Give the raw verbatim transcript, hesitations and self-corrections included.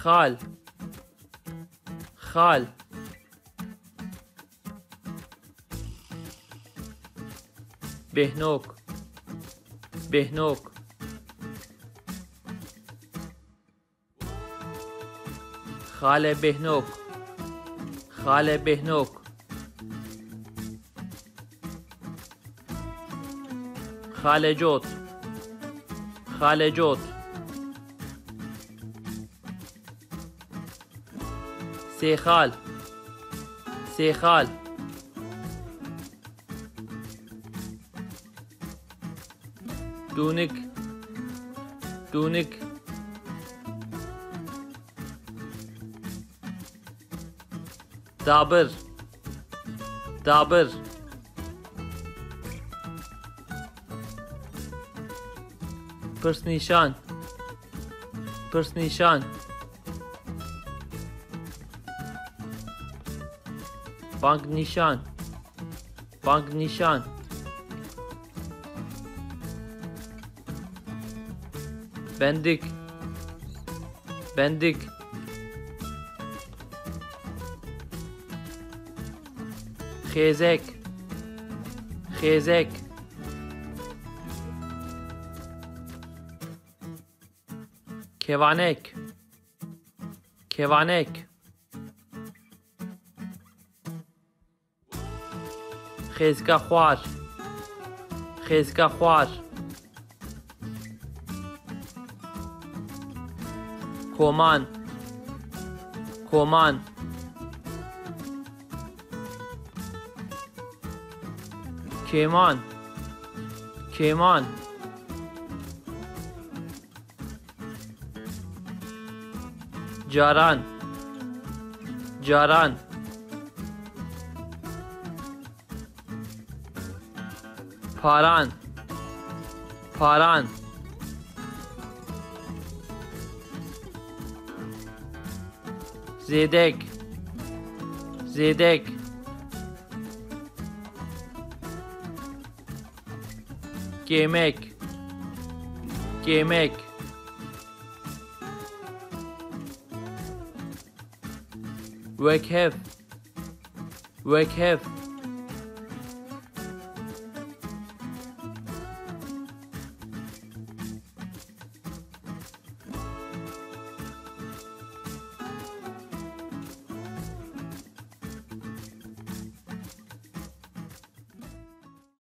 Xal. Xal. Bêhnok. Bêhnok. Xalê Bêhnok. Xalê Bêhnok. Xalê Cot. Xalê Cot. Sêxal. Sêxal. Dûnik. Dûnik. Dabir. Dabir. Pirsnîşan. Pirsnîşan. Bangnîşan. Bangnîşan. Bendik. Bendik. Xêzek. Xêzek. Kevanek. Kevanek. Xêzka xwar. Xêzka xwar. Koman. Koman. Kêman. Kêman. Caran. Caran. Paran. Paran. Zêdek. Zêdek. Kêmek. Kêmek. Wekhev. Wekhev.